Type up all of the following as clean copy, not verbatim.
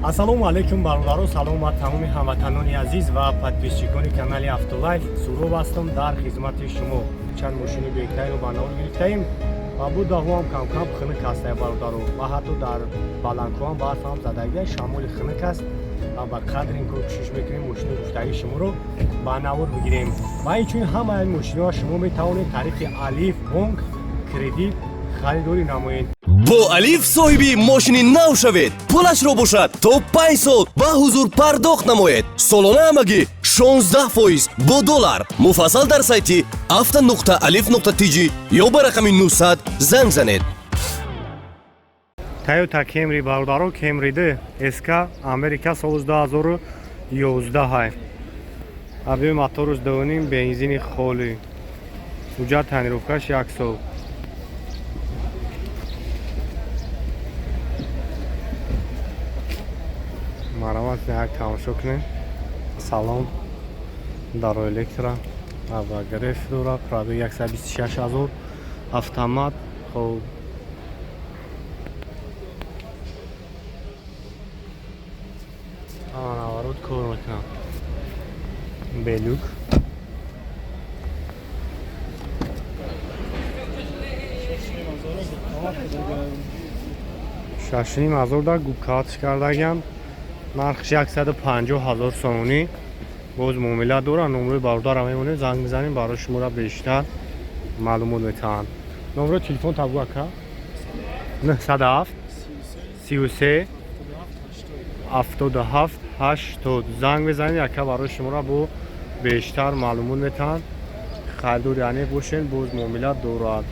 Ассалому алайкум, бародаро, салом ба тамоми ҳамватанони азиз ва подписчикони канали Автолайф. Суроб ҳастам дар хизмати шумо. Чанд мошини беҳтаринро ба навор гирифтаем ва бу ҳавоам камкам хунук аст, бародаро, ва ҳатто дар баландкӯҳам барф ҳам задагия, шамоли хунук аст ва ба қадри имкон кӯшиш мекунем мошини гуфтагии шуморо ба навор бигирем. Ва инчунин ҳамаи мошиноро шумо метавонед тариқи Алиф бонк кредит харидорӣ намоед. Бо Алиф соҳиби мошини нав шавед, пулашро бошад то 5 сол ба ҳузур пардохт намоед. Солона ҳамагӣ 16% бо доллар. Муфассал дар сайти авто.алиф.тж ё ба рақами 900 занг занед. Тойота Кемри, бародаро, Кемри д СК, Америка, соли 2011 ҳай. Объёми моторус 2,5, бензини холӣ, ҳуҷҷат тонировкаш як сол. Марамат, як тамошо кунем. Салон даро электро обогрев дора, пробег 126 ҳазор, автомат. Хоб, наворот кор мекунам, белюк. 6,5 ҳазор да губкаатш кардагиам, нархш 150 000 сомонӣ, боз муомила дорад. Номрои бародарам мемонем, занг мезанем, барои шуморо бештар маълумот метаҳанд. Номрои телефон табгӯ, ака: 907 33 77 80. Занг мезанед, ака барои шуморо бо бештар маълумот метаҳанд. Харидори аниқ бошед, боз муомила дорад.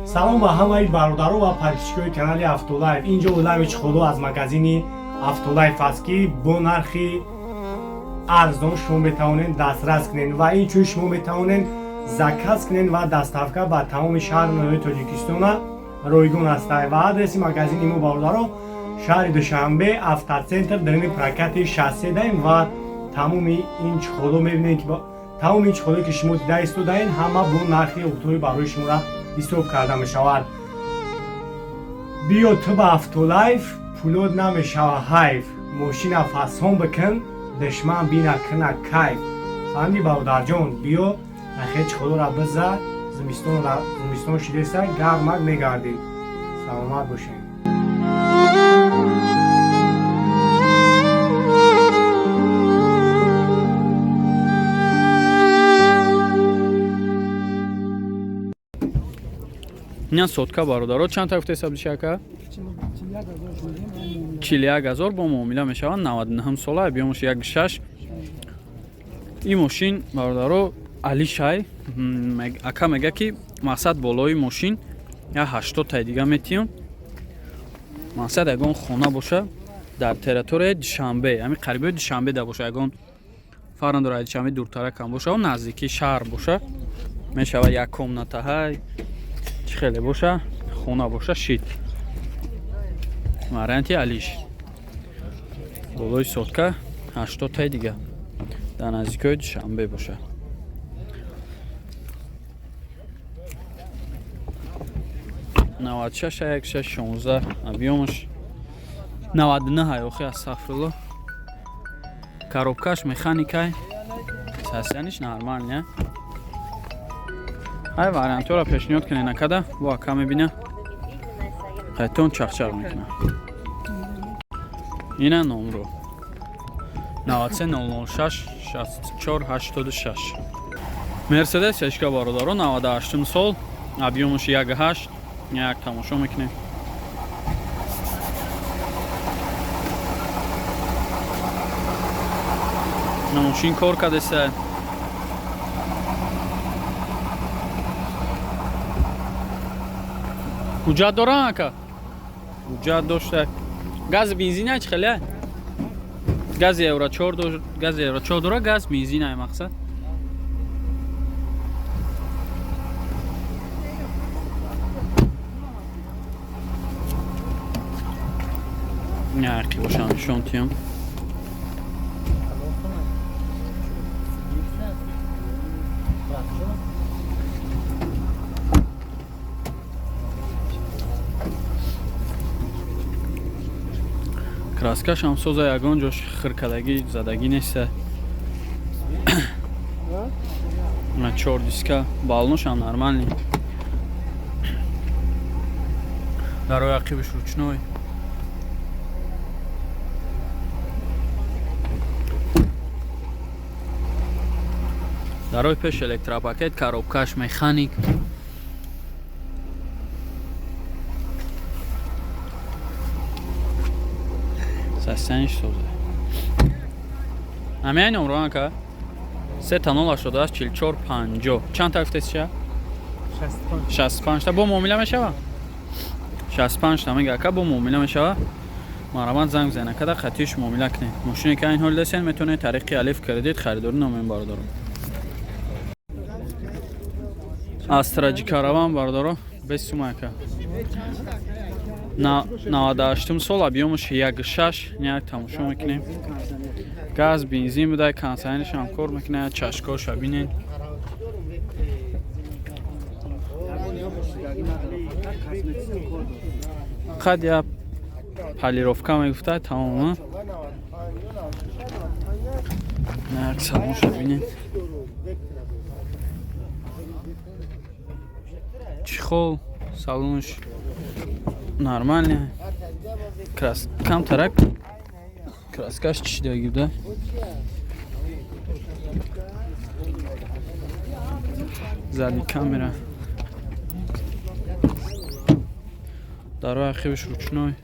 Салом ба ҳамаи бародаро ва подписчикои канали Автолайф. Инҷо олами чехоло аз магазини Автолайф аст, ки бо нархи арзон шумо метавонед дастрас кунед ва инчунин шумо метавонед заказ кунед ва доставка ба тамоми шаҳру ноҳияи Тоҷикистона ройгон аст. Ва адреси магазини мо, бародаро, шаҳри Душанбе, Автоцентр, дарини прокати шассе даем. Ва тамоми ин чехоло мебинед, ки тамоми ин чехолое, ки шумо дида истодаед, ҳама бо нархи оптовӣ барои шуморо ҳисоб карда мешавад. Биё ту ба Автолайф, пулот намешава ҳайф. Мошина фасон бикун, душман бина кина кайф. Фаҳмидӣ, бародарҷон? Биё, нахе чехолора биза, зимистон шидеса, гармак мегардӣ. Саломат бошед. Ина сотка, бародаро, чанд та гуфте сабзи ака? 41 000 бо муомила мешаванд. 99 сола, объёмаш 1,6. Ин мошин, бародаро, алишай. Ака мега, ки мақсад болои мошин я 80 тай дига метиём. Мақсад ягон хона боша дар территорияи Душанбе, ҳамин қарибои Душанбе да боша, ягон фарқ надорад, Душанбе дуртаракам боша, наздики шаҳр боша мешава, як комнатаҳай чӣ хеле боша, хона боша, шид. Варианти алиш болои сотка 80 таи дига дар наздикои Душанбе боша. 96 як шаш 16 объёмаш, 99 охи, астағфирулло. Коробкаш механикай, состояниш нормальный. Ай вариантҳоро пешниҳод кунед накада, бо ака мебина, қайтон чақчақ мекунад. Ина номро: 93 006 64 86. Мерседес ешка, бародаро, 98 сол, объёмаш 1,8. Як тамошо мекунем. Мошин кор кардеса. Ҳуҷҷат дорам, ака, ҳуҷҷат дошта. Газ бензина чӣ хеле? Гази евро 4, гази евро 4 дора, газ бензина мақсад. Яқи бошам, нишон тиём. Краскаш ҳам соза, ягон ҷош хиркадагӣ задагӣ неста. На чор диска, баллонаш ҳам нормальный. Дарои ақибиш ручной. Дарои пеш электропакет, коробкаш механик. Состояниш соза. Ҳамяи номро ака? 3 та 0 88 44 50. Чанд та гуфтесиша? 65 та бо муомила мешава? 65 та мега ака, бо муомила мешава. Марҳамат, занг бизанед ака, дар қатиш муомила кунед. Мошине ки айн ҳол десен, метавонед тариқи Алиф Кредит харидорӣ намоед, бародаро. Астра Ҷи Караван, бародаро, без сума ака. 98 сол, объёмаш 1,6. Як тамошо мекунем. Газ, бензин буда, кондиционерш ҳам кор мекунад, чашкоша бинед. Қад я полировка мегуфта, тамом. Як салонша бинед. Чехол, салонш нормальный. Крас камтарак краскаш чишидаги буда. Задний камера. Дарои ақибиш ручной.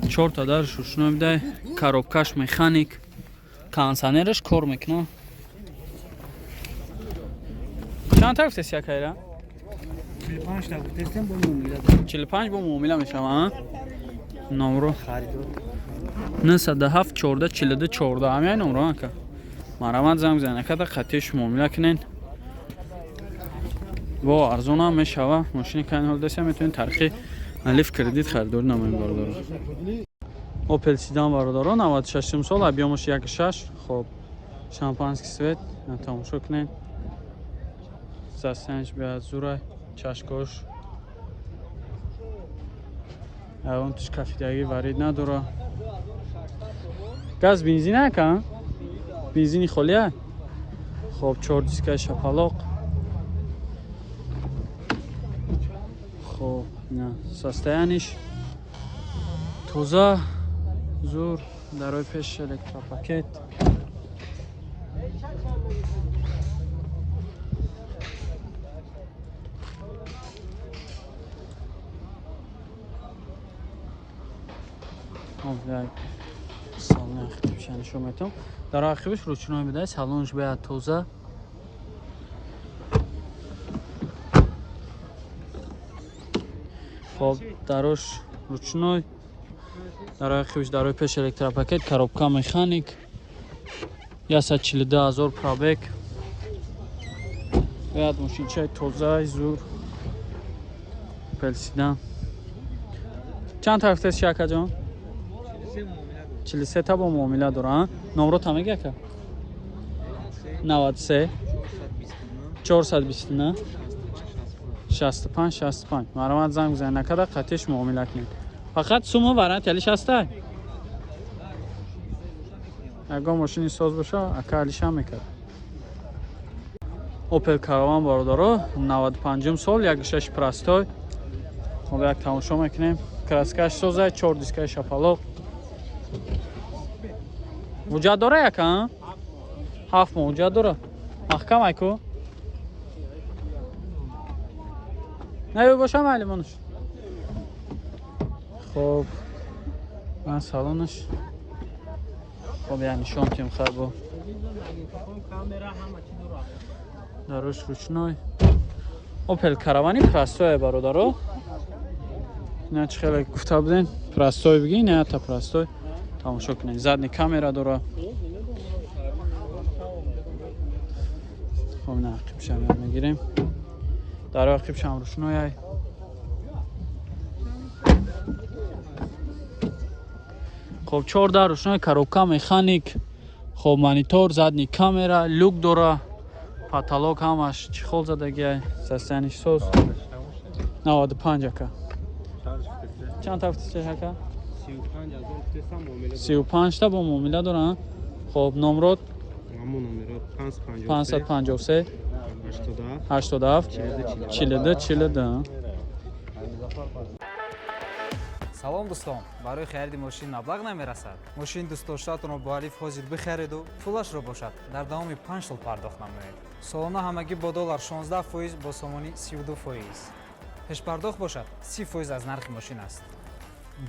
Чорта дарш ручной бидай, коробкаш механик, кондиционераш кор мекунад. Чанд та гуфтеси, акайра? 45 та гуфтестем, бо муомила. 45 бо муомила мешава, номро 907 14 42 14, ҳамяи номро ака. Марҳамат, занг бизанед ака, дар қатиш муомила кунед. Бо арзонам мешава. Мошини кани ҳол деса, метавонед тариқи Алиф Кредит харидорӣ намоед, бародаро. Опел Седан, бародаро, 96 сол, объёмаш 1,6. Хоб, шампанский цвет, тамошо кунед. Состояниш беҳад зурай, чашкош ягон туш кафидагӣ варид надора. Газ, бензин ака, бензини холия. Хоб, чор дискаи шапалоқ. Хоб, состояниш тоза, зур. Дарои пеш электропакет. Салони ақибша нишон метавам. Дар ақибиш ручной бидай, салонш бояд тоза. Хоб, дарош ручной. Дар ақибиш, дарои пеш электропакет, коробка механик. 142 ҳазор пробег. Бояд мошинчаи тозаи зур. Опел Седан. Чанд тараф тест, акаҷон? 43 та бо муомила дора. Номро та меги, ака? 93 429 65 65. Марҳамат, занг бизанед накарда, қатиш муомила кунед. Фақат сумо вариант алиш ҳастай. Ягон мошини соз боша, ака алишам мекард. Опел Караван, бародаро, 95 сол, 1,6 простой. Хоб, як тамошо мекунем. Краскаш созай, чор дискаи шапалоқ. Ҳуҷҷат дора, яка? 7 моҳ ҳуҷҷат дора. Маҳкам айку? На боша, майли монаш. Хоб, ман салонаш. Хоб, я нишон тим хабо. Дарош ручной. Опел Каравани простой, бародаро. Ина чи хеле гуфта будем, простой бигӣ, не та простой. Тамошо кунед. Задний камера дора. Хоб, на ақибшам мегирем. Дар ақибшам ручной ай. Хоб, чор дар ручной, коробка механик. Хоб, монитор, задний камера, люк дора. Потолок ҳамаш чехол задагиай, состояние соз. 95, ака. Чанд тафтишаш, ака? 35 та бо муомила доранд. Хоб, номрод? 553 87 42 42. Салом, дӯстон! Барои хариди мошин маблағ намерасад? Мошини дӯстдоштаатонро бо Алиф ҳозир бихариду пулашро бошад дар давоми 5 сол пардохт намоед. Солона ҳамагӣ бо доллар 16 фоиз, бо сомонӣ 32 фоиз. Пешпардохт бошад 30 фоиз аз нархи мошин аст.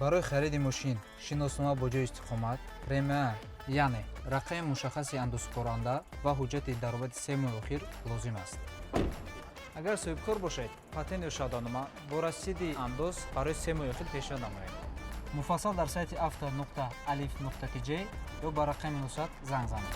Барои хариди мошин шиноснома бо ҷои истиқомат, РМА, яъне рақами мушаххаси андозсупоранда, ва ҳуҷҷати даромади 3 моҳи охир лозим аст. Агар соҳибкор бошед, патент ё шаҳодатнома бо расиди андоз барои 3 моҳи охир пешниҳод намоед. Муфассал дар сайти авто нуқта алиф нуқта тж ё ба рақами 900 занг занед.